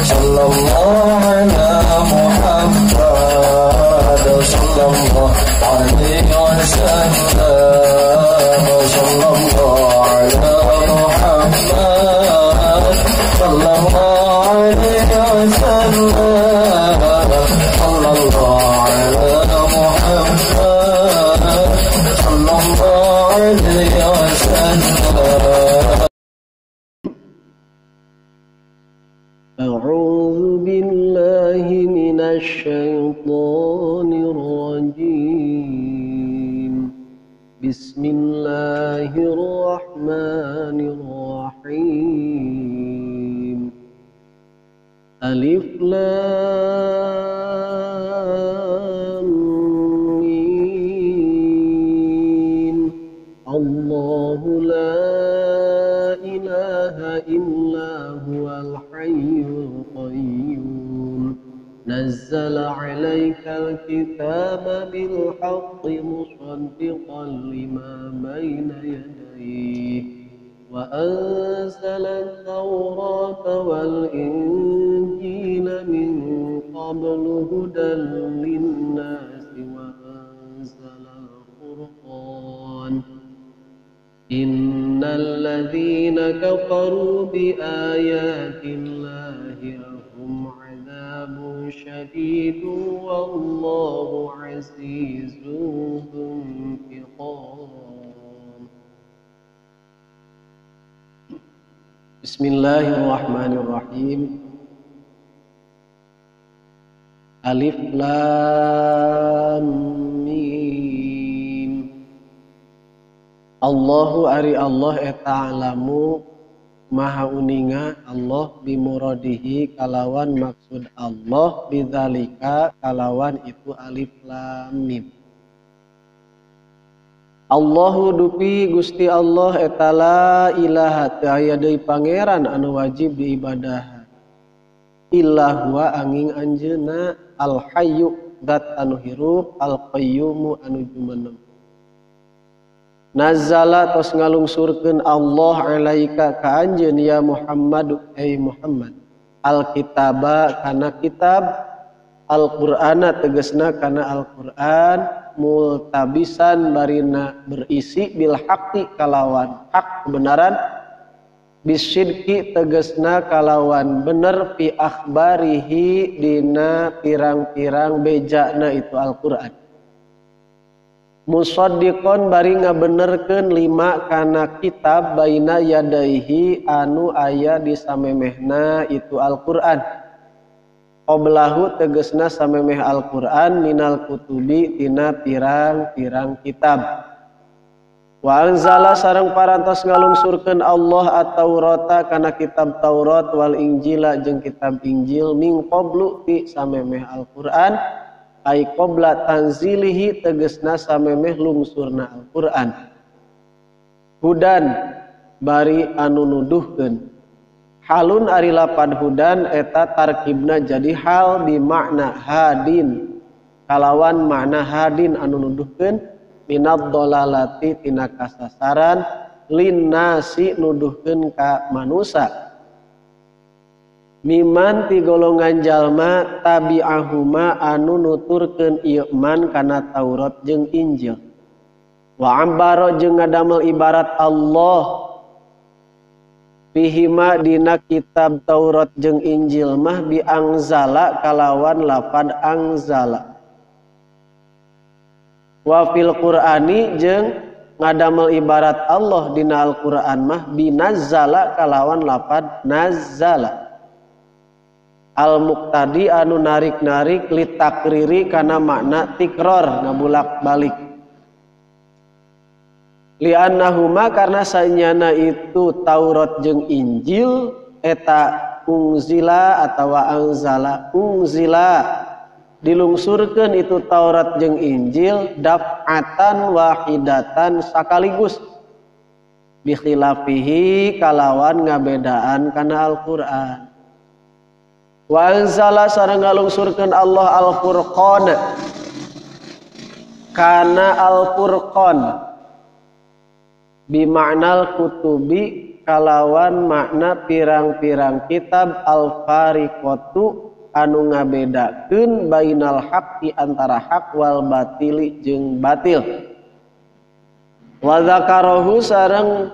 صلى الله على محمد صلى الله عليه وسلم صلى الله على محمد صلى الله عليه وسلم صلى الله على محمد صلى الله عليه وسلم. أعوذ بالله من الشيطان الرجيم. بسم الله الرحمن الرحيم. ألف لام ميم. الله لا إله إلا هو الحي القيوم. نزل عليك الكتاب بالحق مصدقا لما بين يديه وأنزل التوراة والإنجيل من قبل هدى للناس وأنزل الفرقان. إن الذين كفروا بآيات الله لهم عذاب شديد والله عزيز ذو انتقام. Bismillahirrahmanirrahim. Alif Lam Mim. Allahu ari Allah eta alamu maha uninga Allah bimuradihi kalawan maksud Allah bidzalika kalawan itu alif lam mim. Allahu dupi Gusti Allah eta la ilaha teu aya deui pangeran anu wajib diibadahan illa huwa angin anjeunna al hayyu zat anu hirup al qayyumu anu jumeneng. Nazala tos ngalungsurkeun Allah alaika ka anjeun ya Muhammad ay Muhammad alkitaba kana kitab Al-Qur'ana tegasna kana Al-Qur'an multabisan barina berisi bil haqqi kalawan hak kebenaran bisidqi tegasna kalawan bener fi akhbarihi dina pirang-pirang bejana itu Al-Qur'an. Musaddiqon bari ngabenerkeun lima kana kitab baina yadaihi anu aya di samemehna itu Al-Qur'an. Qoblahu tegesna samemeh Al-Qur'an minal kutubi tina pirang-pirang kitab. Wa anzala sareng parantos ngalungsurkeun Allah at-Taurata kana kitab Taurat wal Injila jeung kitab Injil min qablu ti samemeh Al-Qur'an. Ay qabla tanzilihi tegesna samemeh lungsurna Al-Qur'an. Hudan bari anu nuduhkeun. Halun ari lapan hudan eta tarkibna jadi hal bimakna hadin. Kalawan makna hadin anu nuduhkeun minad dolalati tina kasasaran linnasi nuduhkeun ka manusa. Miman ti golongan jalma tabi'ahuma anu nuturkeun ieu man kana Taurat jeung Injil. Wa ambaro jeung ngadamel ibarat Allah fihima dina kitab Taurat jeung Injil mah bi angzala kalawan lapad angzala. Wa fil Qur'ani jeung ngadamel ibarat Allah dina Al-Qur'an mah binazzala kalawan lapad nazzala. Al-muqtadi anu narik-narik litakriri kana makna tikror ngabulak-balik. Li'annahuma karena sanyana itu Taurat jeung Injil eta ungzila atawa angzala ungzila dilungsurkeun itu Taurat jeung Injil daf'atan wahidatan sakaligus bikhilafihi kalawan ngabedaan kana Al-Qur'an. Wa anzala sareng ngalungsurkeun Allah Al-Furqan kana Al-Furqan bima'nal kutubi kalawan makna pirang-pirang kitab al-fariqatu anu ngabedakeun bainal haqqi antara hak wal batili jeung batil. Wa dzakarahu sareng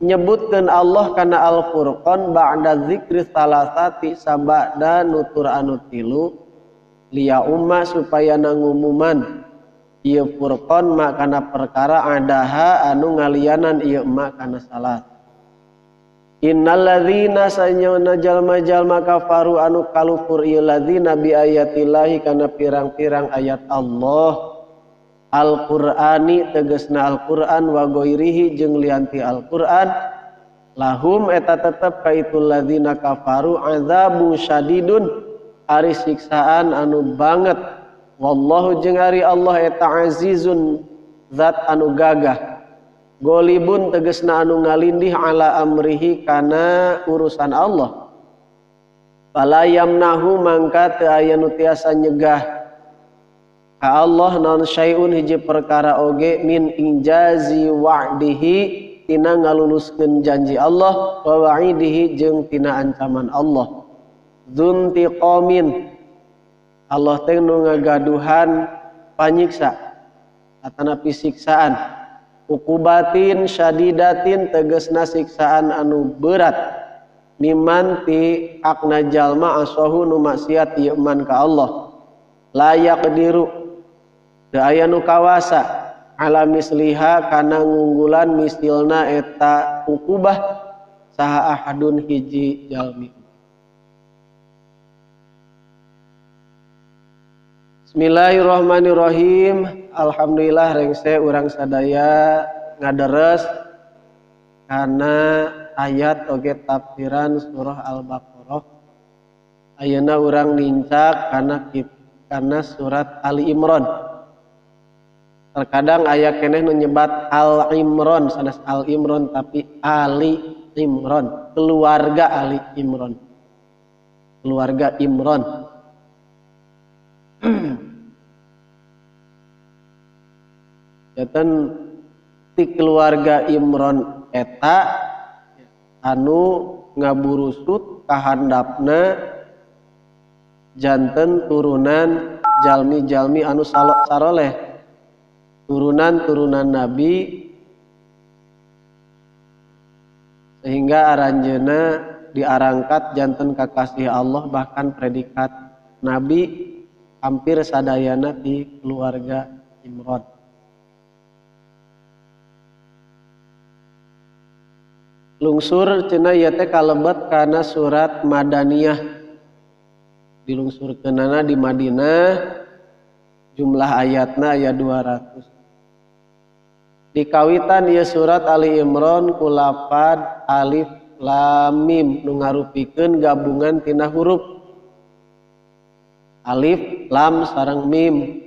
nyebutkeun Allah kana Al-Furqan ba'da zikri salasati sabada nutur anu tilu liya umma supaya nangumuman ieu Furqan makana perkara adaha anu ngalianan ieu ma kana salat. Innal ladzina sanyana jalma-jalma kafaru anu kalufur ieu ladzina bi ayatillahi kana pirang-pirang ayat Allah Al-Qur'ani tegasna Al-Qur'an wa ghairihi jeung lianti Al-Qur'an lahum eta tetep ka itu ladzina kafaru azabu syadidun ari siksaan anu banget. Wallahu jeung ari Allah eta azizun zat anu gagah golibun tegesna anu ngalindih ala amrihi kana urusan Allah. Fala yamnahu mangka teu aya nu tiasa nyegah ka Allah non syai'un hiji perkara oge min injazi wa'dihi tina ngaluluskeun janji Allah wa wa'idihi jeung tina ancaman Allah. Dzuntiqamin Allah teh nu ngagaduhan panyiksa atanapi siksaan ukubatin syadidatin tegesna siksaan anu berat miman ti hakna jalma asahu nu maksiat ieu man ka Allah layak diru teu aya nu kawasa ala misliha kana ngunggulan misilna eta ukubah saha ahadun hiji jalmi. Bismillahirrahmanirrahim. Alhamdulillah rengse urang sadaya ngaderes kana ayat oge tafsiran surah Al-Baqarah. Ayeuna urang nincak kana surat Ali Imran. Terkadang aya keneh nu nyebat Al Imran sanes Al Imran tapi Ali Imran, keluarga Ali Imran. Keluarga Imran. Janten ti keluarga Imron eta anu ngaburusut kahandapna janten turunan jalmi-jalmi anu saroleh, turunan-turunan nabi sehingga aranjeuna diarangkat janten kakasih Allah bahkan predikat nabi hampir sadayana di keluarga Imron. Lungsur cenah ieu teh kalebet kana surat Madaniyah. Dilungsurkeunana di Madinah, jumlah ayatna aya 200. Dikawitan ieu surat Ali Imran ku lapad alif lam mim nu ngarupikeun gabungan tina huruf alif, lam, sareng mim.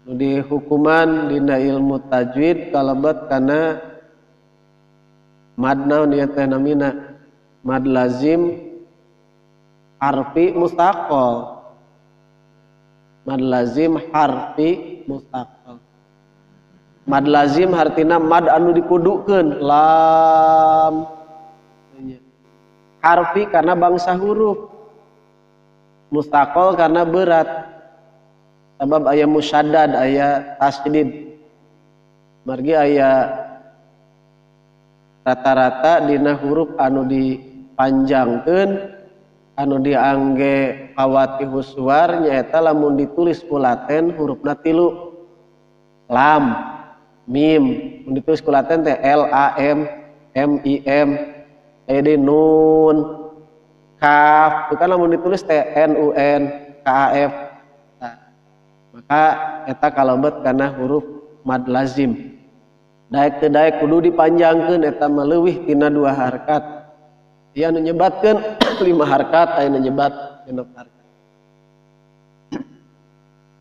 Nu dihukuman dina ilmu tajwid kalebet kana mad naon ieu teh namina? Mad lazim harfi mustaqol. Mad lazim harfi mustaqol. Mad lazim hartina mad anu dikudukeun lam. Harfi karena bangsa huruf. Mustaqol karena berat. Sebab aya musyaddad, aya tasydid. Margi aya rata-rata dina huruf anu dipanjangkeun, anu diangge fawatihus suwar nyaeta lamun ditulis ku laten hurufna tilu. Lam, mim, mun ditulis ku laten teh L A M M I M, aya deui nun, kaf, itu kan lamun ditulis teh N U N K A F. Nah, maka eta kalebet kana huruf mad lazim. Daek teu daek kudu dipanjangkeun eta mah leuwih tina 2 harkat. Ieu anu nyebatkeun 5 harkat, aya nu nyebat 6 harkat.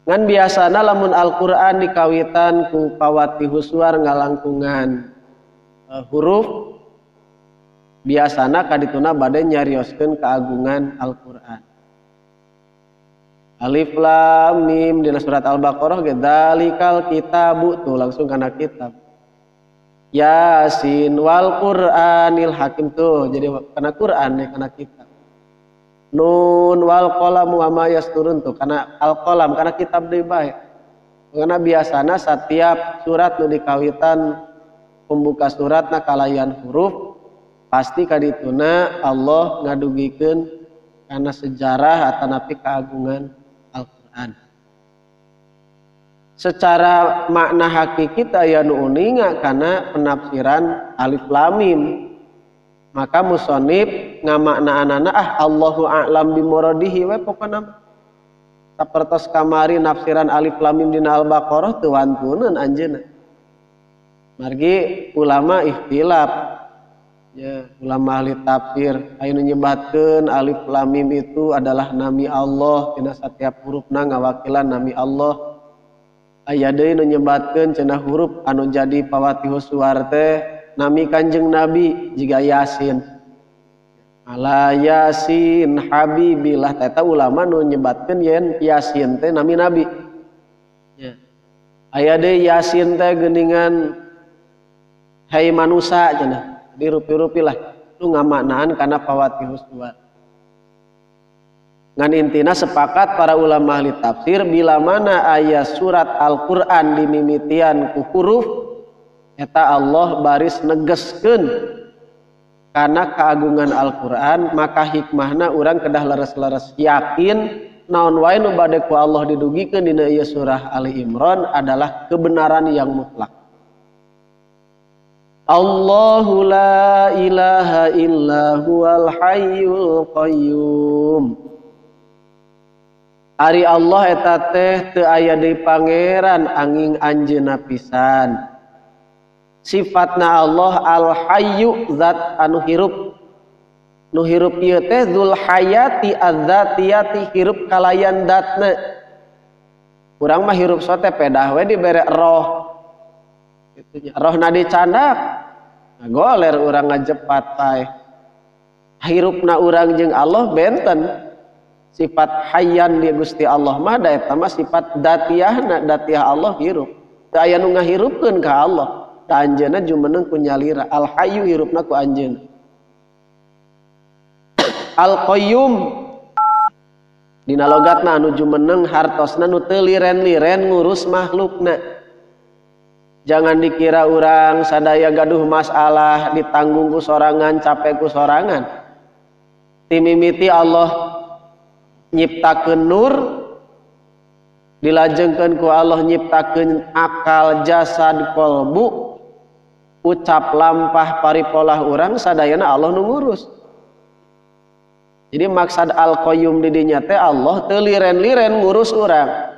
Ngan biasana lamun Al-Qur'an dikawitan ku fawatihus suwar ngalangkungan huruf biasana kadituna bade nyarioskeun keagungan Al-Qur'an. Alif lam mim dina surat Al-Baqarah ge dzalikal kitabu tuh langsung kana kitab. Yasin wal Qur'anil Hakim tuh jadi karena Quran ya karena kitab. Nun wal qalam wa ma yasturun tuh karena al qalam karena kitab deui bae. Karena biasana setiap surat nu dikawitan pembuka suratna kalayan huruf pasti kadituna Allah ngadugikeun karena sejarah atanapi keagungan Al-Qur'an. Secara makna hakiki aya nu uninga kana penafsiran alif lam mim. Maka musonib ngamaknaanana Allahu a'lam bimuradihi we pokona. Sapertos kamari nafsiran alif lam mim dina Al-Baqarah teu wantuneun anjeunna. Margi ulama ikhtilaf. Ya, ulama ahli tafsir aya nu nyebatkeun alif lam mim itu adalah nami Allah, dina setiap hurufna ngawakilan nami Allah. Aya deui nu nyebatkeun cenah huruf anu jadi pawatihus suwar teh nami Kanjeng Nabi jiga Yasin. Ala Yasin habibillah eta ulama nu nyebatkeun yen Yasin teh nami Nabi. Ya. Aya deui Yasin teh geuningan hai manusa cenah. Dirupi-rupi lah nu ngamaknaan kana pawatihus suwar. Ngan intina sepakat para ulama ahli tafsir bila mana ayat surat Al-Qur'an dimimitian ku huruf eta Allah baris negeskeun karena keagungan Al-Qur'an, maka hikmahna urang kedah leres-leres yakin naon wae nu bade ku Allah didugikeun dina ieu surah Ali Imran adalah kebenaran yang mutlak. Allahu la ilaha illa huwal hayyul qayyum. Ari Allah eta teh teu aya deui pangeran angin anjeunna pisan. Sifatna Allah al-hayyu zat anu hirup. Nu hirup ieu teh dzul hayati adzatiyati hirup kalayan datna. Urang mah hirup sote pedah we dibere roh. Kitu nya. Rohna dicandak. Ngagoler urang ngajepat pae. Hirupna urang jeung Allah benten. Sifat hayyan di Gusti Allah mah da eta mah sifat datiahna, datiah Allah hirup. Teu aya nu ngahirupkeun ka Allah. Da anjeunna jumeneng ku nyalira. Al hayyu hirupna ku anjeunna. Al qayyum dina logatna anu jumeneng hartosna nu teu liren-liren ngurus makhlukna. Jangan dikira urang sadaya gaduh masalah ditanggung ku sorangan, capek ku sorangan. Timimiti Allah nyiptakeun nur, dilajengkeun ku Allah nyiptakeun akal, jasad, kolbu, ucap lampah paripolah urang sadayana Allah nu ngurus. Jadi maksad al-qayyum di dinya teh Allah teu liren-liren ngurus urang.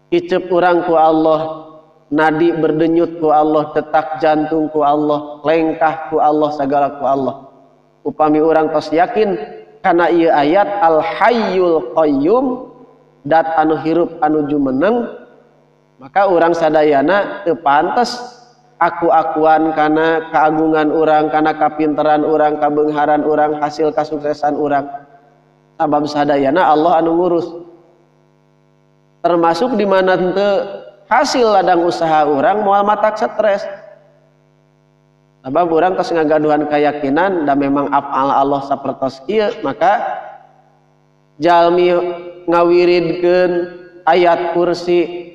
Kicep urang ku Allah, nadi berdenyut ku Allah, detak jantung ku Allah, lengkah ku Allah, sagala ku Allah. Upami urang tos yakin karena ieu ayat al-hayyul qayyum dat anu hirup anu jumeneng, maka urang sadayana teu pantes aku-akuan karena keagungan urang, karena kapinteran urang, kabeungharan urang, hasil kasuksesan urang. Sabab sadayana Allah anu ngurus. Termasuk di mana teu hasil ladang usaha urang moal matak stres. Sabab urang tos ngagaduhan keyakinan dan memang afal Allah sapertos kieu, maka jalmi ngawiridkeun ayat kursi.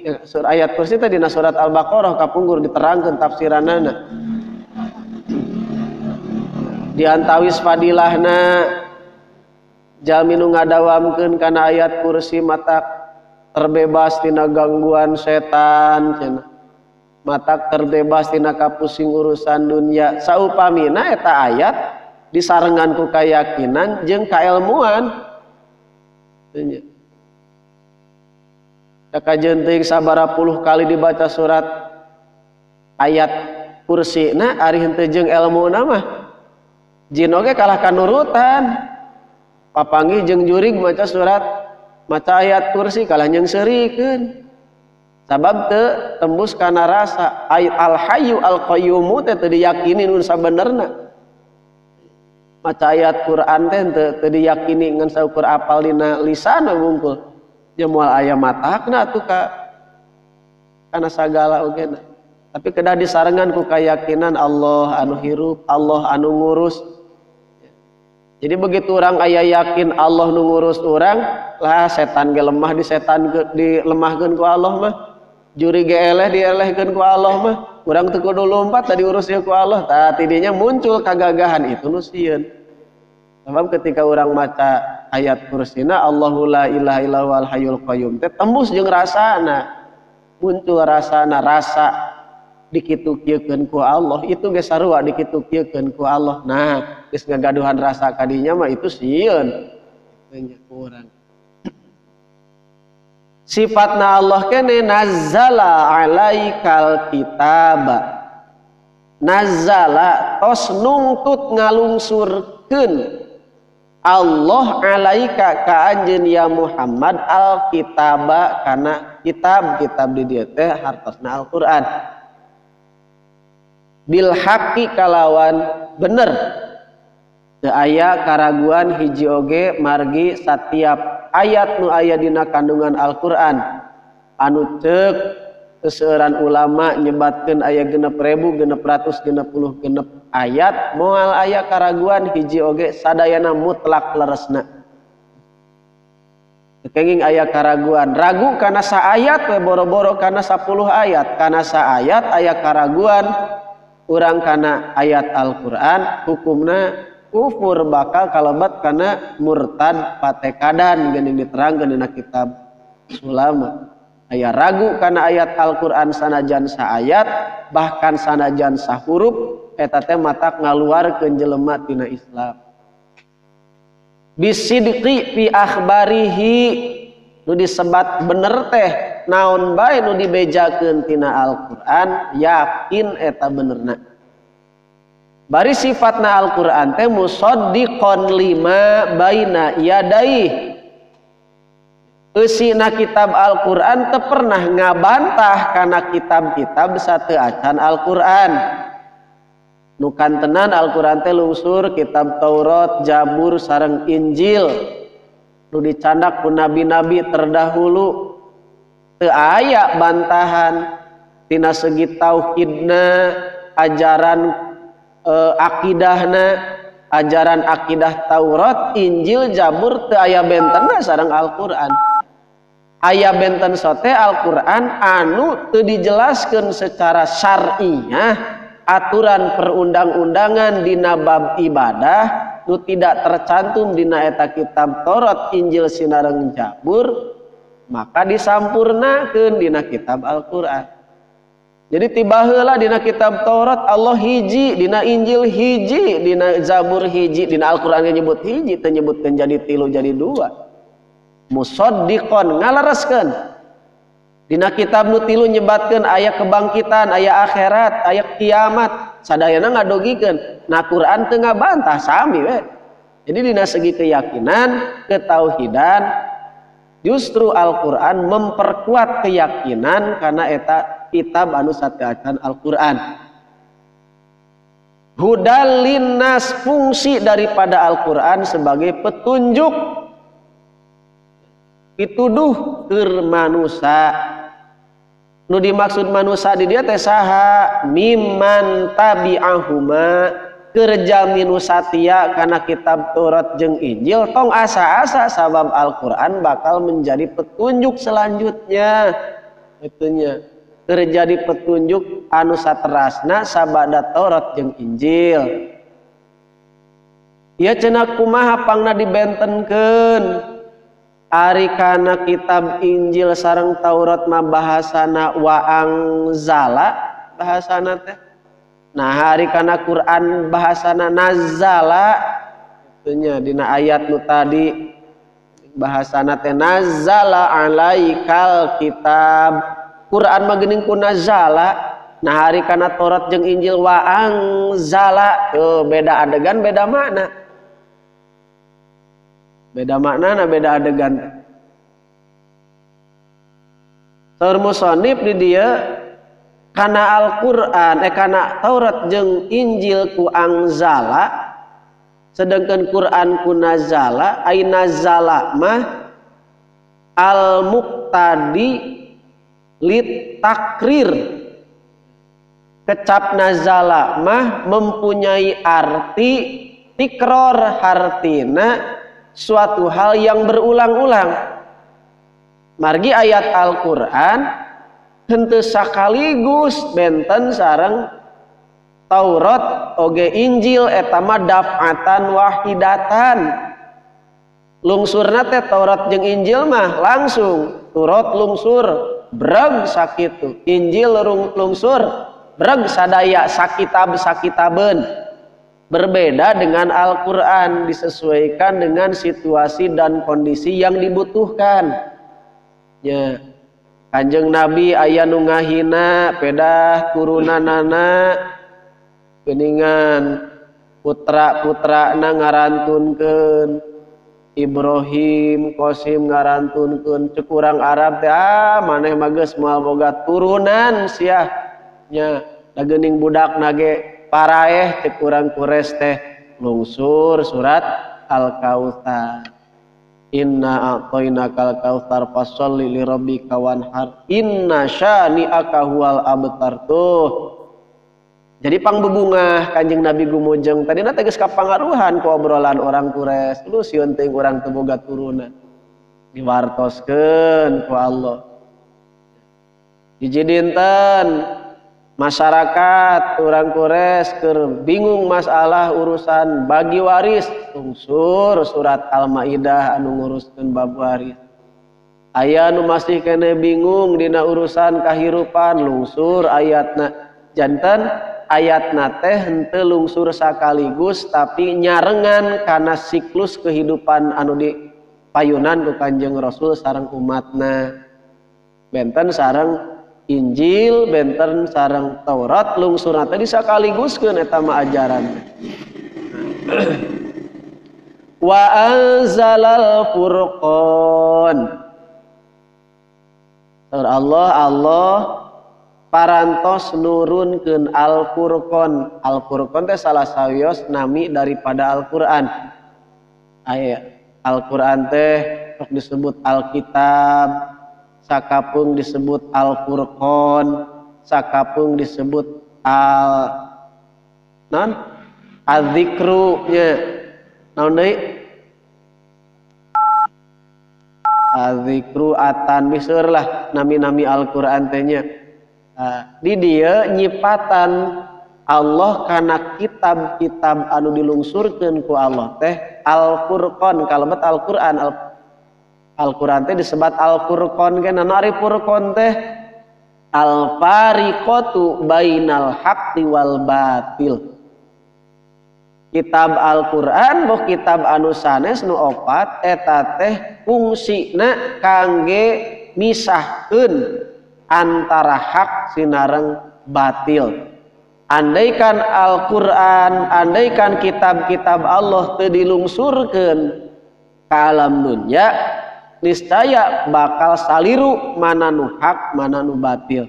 Ayat kursi tadi dina surat Al-Baqarah kapungkur diterangkeun tafsiranana. Diantawis fadilahna jalmi nu ngadawamkeun kana ayat kursi matak terbebas tina gangguan setan cenah. Matak terbebas tina kapusing urusan dunia. Saupamina eta ayat disarengan ku kayakinan jeung kailmuan. Kajeun teuing sabaraha puluh kali dibaca surat ayat kursi na ari henteu jeung elmuna mah jin oge kalah kanurutan. Papanggih jeung jurig maca surat maca ayat kursi kalah nyeungseurikeun. Sabab teu tembus kana rasa ayat al hayyu al qayyum teh teu diyakini nu sabenerna. Maca ayat Quran teh teu diyakini ngan saukur apal dina lisan we wungkul. Ya moal aya matakna atuh ka kana sagala ogena. Tapi kedah disarengan ku keyakinan Allah anu hirup, Allah anu ngurus. Jadi begitu orang aya yakin Allah nu ngurus orang, lah setan ge lemah di setan dilemahkeun ku Allah mah. Juri ge eleh dielehkeun ku Allah mah. Urang teu kudu lompat tadi urus ku Allah. Tah tidinya muncul kagagahan itu nu sieun. Sebab ketika orang maca ayat kursina Allahu la ilaha illa huwal hayyul qayyum teh tembus jeung rasana. Muncul rasana rasa dikitu-kieukeun ku Allah, itu ge sarua dikitu-kieukeun ku Allah. Nah, geus ngagaduhan rasa kadinya mah itu sieun. Nya ku urang. Sifatna Allah kene nazzala alaikal kitaba. Nazzala tos nungtut ngalungsurkeun Allah alaika ka anjeun ya Muhammad alkitaba kana kitab, kitab di dieu teh hartosna Al-Qur'an. Bil haqqi kalawan bener. Teu aya karaguan hiji oge margi satiap ayat nu aya dina kandungan Al-Qur'an anu ceuk seseueuran ulama nyebatkeun aya 6.666 ayat moal aya karaguan hiji oge sadayana mutlak leresna. Kenging aya karaguan, ragu kana saayat we boro-boro kana 10 ayat, kana saayat aya karaguan urang kana ayat Al-Qur'an hukumna kufur bakal kalebat kana murtad patekadan geuning diterangkeun dina kitab Sulama. Aya ragu kana ayat Al-Qur'an sanajan saayat bahkan sanajan sahuruf eta teh matak ngaluarkeun jelema tina Islam. Bisidqi fi akhbarihi nu disebat bener teh naon bae nu dibejakeun tina Al-Qur'an yakin eta benerna. Bari sifatna Al-Qur'an teh musaddiqon lima baina yadayhi. Eusina kitab Al-Qur'an teu pernah ngabantah kana kitab-kitab sateu acan Al-Qur'an. Nu kantenan Al-Qur'an teh lungsur kitab Taurat, Zabur sareng Injil nu dicandak ku nabi-nabi terdahulu. Teu aya bantahan tina segi tauhidna, ajaran akidahna, ajaran akidah Taurat, Injil, Zabur teu aya bentenna sareng Al-Qur'an. Aya benten sote Al-Qur'an anu teu dijelaskeun secara syar'iyah, aturan perundang-undangan dina bab ibadah nu tidak tercantum dina eta kitab Taurat, Injil sinareng Zabur, maka disampurnakeun dina kitab Al-Qur'an. Jadi tiba heula dina kitab Taurat Allah hiji, dina Injil hiji, dina Zabur hiji, dina Al-Qur'an nyebut hiji, teu nyebutkeun jadi tilu jadi dua. Musaddiqon ngalereskeun. Dina kitab nu tilu nyebatkeun aya kebangkitan, aya akhirat, aya kiamat, sadayana ngadogikeun. Nah Qur'an teu ngabantah sami we. Jadi dina segi keyakinan, ketauhidan, justru Al-Qur'an memperkuat keyakinan karena eta kitab anu sateuacan Al-Qur'an. Hudal linnas, fungsi daripada Al-Qur'an sebagai petunjuk pituduh keur manusa. Nu dimaksud manusa di dia teh saha? Mimman tabi'ahuma, keur jalmi nu satia kana kitab Taurat jeung Injil tong asa-asa sabab Al-Qur'an bakal menjadi petunjuk selanjutnya. Itunya terjadi petunjuk anu saterasna sabada Taurat jeung Injil. Ieu cenah kumaha pangna dibentenkeun? Ari kana kitab Injil sareng Taurat mah bahasana wa angzala bahasana teh. Nah ari kana Quran bahasana nazala. Itunya dina ayat nu tadi bahasana teh nazala alaikal kitab. Quran mah geuning ku nazala. Nah hari kana Taurat jeung Injil wa angzala. Tuh beda adegan beda makna. Beda makna nah beda adegan. Saur musonib di dieu kana Al-Qur'an kana Taurat jeung Injil ku angzala sedangkan Quran ku nazala. Ai nazala mah al-muqtadi lit takrir. Kecap nazala mah mempunyai arti tikror, hartina suatu hal yang berulang-ulang. Margi ayat Al-Qur'an henteu sakaligus benten sareng Taurat oge Injil eta mah daf'atan wahidatan. Lungsurna teh Taurat jeung Injil mah langsung turot lungsur breg sakitu. Injil lungsur breg sadaya sakitab sakitabeun. Berbeda dengan Al-Qur'an, disesuaikan dengan situasi dan kondisi yang dibutuhkan. Ya. Kanjeng Nabi aya nu ngahina pedah turunanana geuningan putra-putrana ngarantunkeun Ibrahim Qasim ngarantunkeun cek urang Arab teh ah maneh mah geus moal boga turunan sia nya da geuning budakna ge paraeh cek urang Quraisy teh lungsur surat Al-Kautsar. Inna a'tainakal kautsar fasholli li rabbika wanhar inna syani'aka huwal abtar. Tuh jadi pangbebungah Kanjeng Nabi gumujeng tadina teh geus kapangaruhan ku obrolan orang Quraisy, lu sieun teuing urang teu boga turunan. Diwartoskeun ku Allah. Hiji dinten masyarakat orang Quraisy keur bingung masalah urusan bagi waris, tungsur surat Al-Maidah anu nguruskeun bab waris. Aya nu masih keneh bingung dina urusan kahirupan, lungsur ayatna. Janten ayatna teh henteu lungsur sakaligus tapi nyarengan kana siklus kehidupan anu dipayunan ku Kanjeng Rasul sareng umatna. Benten sareng Injil, benten sareng Taurat lungsurna teh disakaliguskeun eta mah ajaran. Wa anzalal furqan. Allah Allah parantos nurunkeun Al-Furqan. Al-Furqan teh salah sawios nami daripada Al-Qur'an. Aya Al-Qur'an teh sok disebut Alkitab, sakapung disebut Al-Furqan, sakapung disebut al non Az-Zikru nya. Naon deui? Az-Zikru atan miseur lah nami-nami Al-Qur'an teh nya. Di dieu nyipatan Allah kana kitab-kitab anu dilungsurkeun ku Allah teh Al-Furqan, kalamet Al-Qur'an. Al-Qur'an teh disebat Al-Furqan kana ari Furqan teh al-fariqatu bainal haqqi wal batil. Kitab Al-Qur'an boh kitab anu sanes nu opat eta teh fungsina kangge misahkeun antara hak sinareng batil. Andaikan Al-Qur'an, andaikan kitab-kitab Allah teu dilungsurkeun ka alam dunya, niscaya bakal saliru mana nu hak mana nu batil.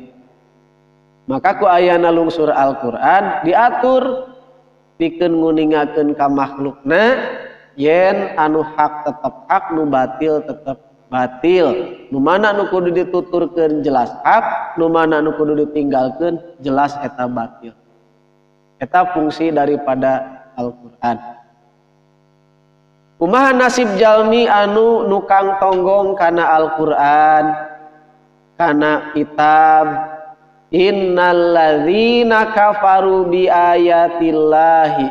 Maka ku ayana lungsur Al-Qur'an diatur pikeun nguningakeun ka makhlukna yen anu hak tetep hak, nu batil tetep batil. Nu mana nu kudu dituturkeun jelas hak, nu mana nu kudu ditinggalkeun jelas eta batil. Eta fungsi daripada Al-Qur'an. Kumaha nasib jalmi anu nukang tonggong kana Al-Qur'an, kana kitab. Innalladzina kafaru biayatillahi.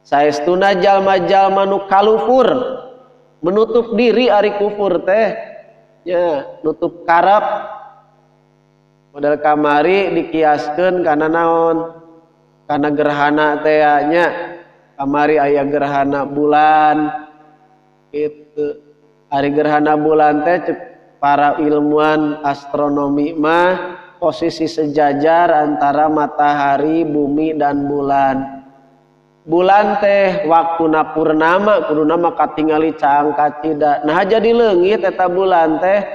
Saestuna jalma-jalma nu kalufur, menutup diri ari kufur teh nya nutup karep. Model kamari dikiaskeun kana naon? Kana gerhana teh nya. Kamari aya gerhana bulan gitu. Ari gerhana bulan teh para ilmuwan astronomi mah posisi sejajar antara matahari, bumi dan bulan. Bulan teh waktuna purnama kuduna mah katingali caang kacida. Nah jadi leungit eta bulan teh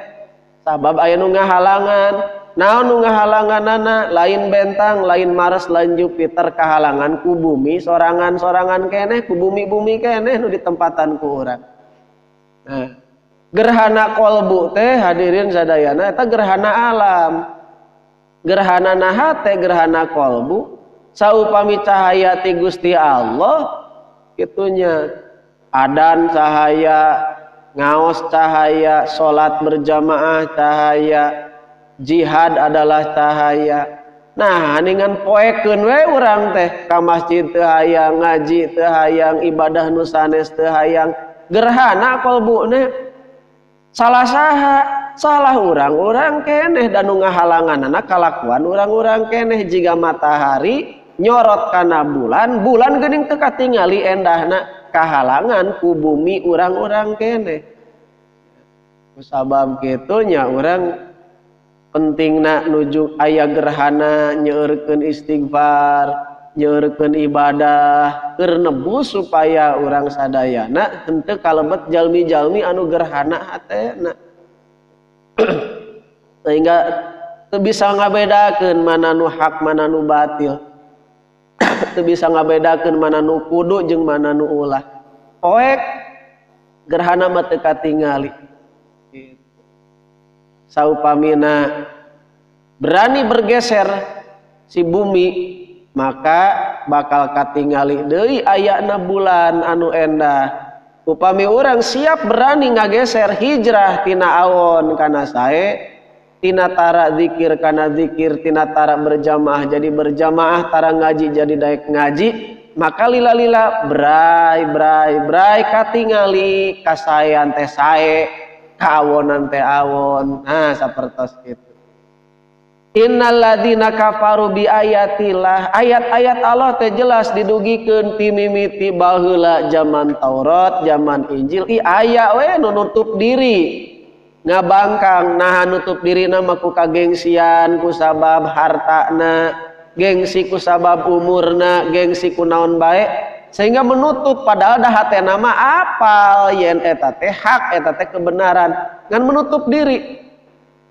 sabab aya nu ngahalangan. Naon nu ngahalanganana? Lain bentang, lain Mars, lain Jupiter, kahalangan ku bumi sorangan-sorangan keneh, ku bumi-bumi keneh nu ditempatan ku urang. Nah, gerhana kolbu teh hadirin sadayana eta gerhana alam. Gerhana na hate gerhana kolbu. Saupami cahaya ti Gusti Allah kitunya adan cahaya, ngaos cahaya, salat berjamaah cahaya, jihad adalah cahaya. Nah, ningan poekeun we urang teh ka masjid teu hayang, ngaji teu hayang, ibadah nu sanes teu hayang. Gerhana kolbuna. Salah saha? Salah urang-urang keneh dan nu ngahalanganana kalakuan urang-urang keneh jiga matahari nyorot kana bulan, bulan geuning teu katingali endahna kahalangan ku bumi urang-urang keneh. Kusabab kitu nya urang pentingna nuju aya gerhana nyeurkeun istighfar, nyeurkeun ibadah, keur nebus supaya urang sadayana henteu kalebet jalmi-jalmi anu gerhana hatena. Sehingga teu bisa ngabedakeun mana nu hak mana nu batil. Teu bisa ngabedakeun mana nu kudu jeung mana nu ulah. Poek gerhana mah teu katingali. Saupamina berani bergeser si bumi maka bakal katingali deui ayana bulan anu endah. Upami urang siap berani ngageser hijrah tina awon kana sae, tina tara zikir kana zikir, tina tara berjamaah jadi berjamaah, tara ngaji jadi daek ngaji, maka lila-lila brai brai brai katingali kasaean teh sae, kawonan teh awon. Nah, sapertos kitu. Innalladzina kafaru bi ayatillah, ayat-ayat Allah teh jelas didugikeun ti mimiti baheula zaman Taurat, zaman Injil, i aya we nu nutup diri, ngabangkang. Nah, nutup dirina mah ku kagengsian ku sabab hartana, gengsi ku sabab umurna, gengsi ku naon bae, sehingga menutup padahal dah hatena mah apal yen eta teh hak, eta teh kebenaran, ngan menutup diri.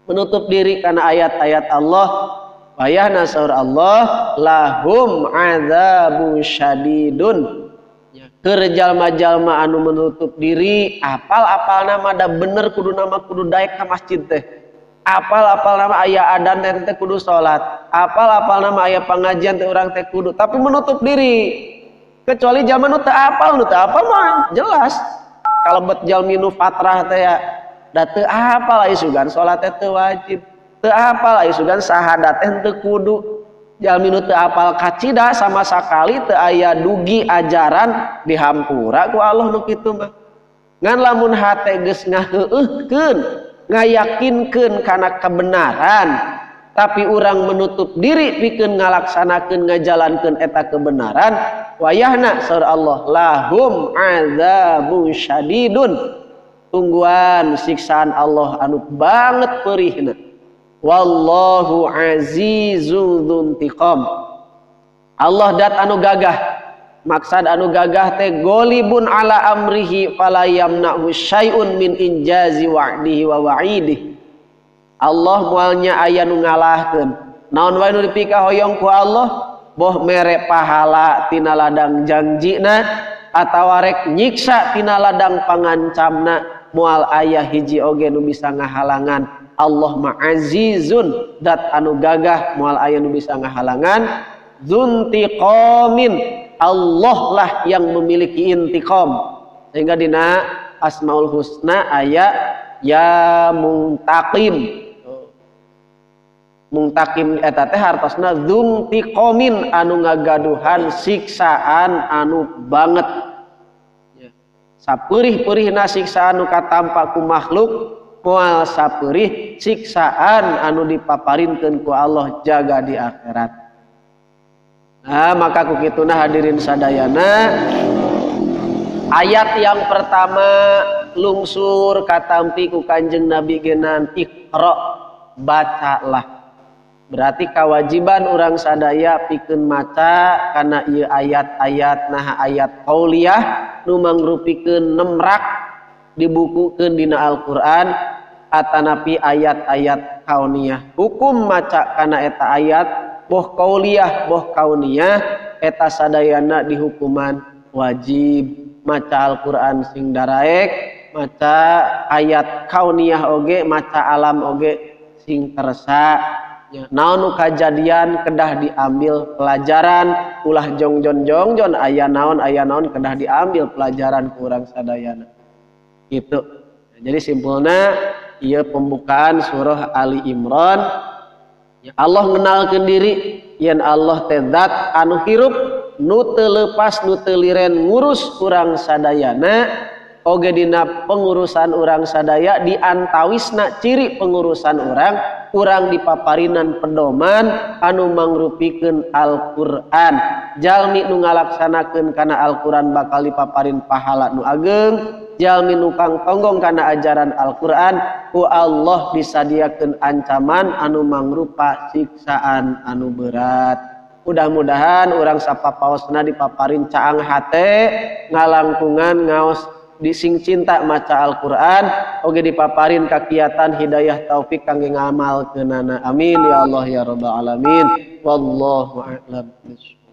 Menutup diri karena ayat-ayat Allah. Wayahna saur Allah lahum adzabu syadidun. Keur jalma-jalma anu menutup diri, apal-apal nama da bener kudu nama kudu daek ka masjid teh. Apal-apal nama aya adan teh kudu salat. Apal-apal nama aya pengajian teh urang teh kudu, tapi menutup diri. Kecuali zaman nu teu apal, nu teu apal mah jelas. Kalebet jalmi nu fatrah teh ya. Da teu apal aya sugan salat teh teu wajib. Teu apal aya sugan syahadat teh teu kudu. Jalmi nu teu apal kacida sama sakali teu aya dugi ajaran dihampura ku Allah nu kitu mah. Ngan lamun hate geus ngaheueuhkeun, ngayakinkeun kana kebenaran, tapi urang menutup diri pikeun ngalaksanakeun ngajalankeun eta kebenaran, wayahna saur Allah lahum adzabun syadidun. Tungguan siksaan Allah anu banget perihna. Wallahu azizun dzuntiqam. Allah dat anu gagah. Maksad anu gagah teh golibun ala amrihi fala yamna'u syai'un min injazi wa'dihi wa wa'idihi. Allah moalnya aya nu ngalahkeun. Naon wae nu dipikahoyong ku Allah, boh mere pahala tina ladang janjina atawa rek nyiksa tina ladang pangancamna, moal aya hiji oge nu bisa ngahalangan. Allah ma'azizun dat anu gagah, moal aya nu bisa ngahalangan. Dzuntiqamin, Allah lah yang memiliki intiqam. Sehingga dina Asmaul Husna aya ya muntaqim. Muntaqim eta teh hartosna dzuntiqamin anu ngagaduhan siksaan anu banget. Sapeurih-peurihna siksaan anu katampa ku makhluk, moal sapeurih siksaan anu dipaparinkeun ku Allah jaga di akhirat. Nah, maka ku kituna hadirin sadayana, ayat yang pertama lungsur katampi ku Kanjeng Nabi genan Iqra, bacalah. Berarti kewajiban urang sadaya pikeun maca kana ieu ayat-ayat, nah ayat qauliyah nu mangrupikeun nemrak dibukukeun dina Al-Qur'an atanapi ayat-ayat kauniyah. Hukum maca kana eta ayat boh qauliyah boh kauniyah eta sadayana dihukuman wajib. Maca Al-Qur'an sing daraek, maca ayat kauniyah oge, maca alam oge sing kersa. Naon nu kajadian kedah diambil pelajaran, ulah jongjon jongjon aya naon kedah diambil pelajaran ku urang sadayana. Gitu. Jadi simpulna ieu pembukaan surah Ali Imran. Ya, Allah ngenalkeun diri yen Allah teh zat anu hirup nu teu leupas nu teu liren ngurus urang sadayana. Oge dina pengurusan urang sadaya diantawisna ciri pengurusan urang, urang dipaparinan pedoman anu mangrupikeun Al-Qur'an. Jalmi nu ngalaksanakeun kana Al-Qur'an bakal dipaparin pahala nu ageng, jalmi nu kangtonggong kana ajaran Al-Qur'an ku Allah disadiakeun ancaman anu mangrupa siksaan anu berat. Mudah-mudahan urang sapapaosna dipaparin caang hate ngalangkungan ngaos dising cinta maca Al-Qur'an oge dipaparin kakiatan hidayah taufik kangge ngamalkeunana. Amin ya Allah ya rabbal alamin. Wallahu a'lam bishawab.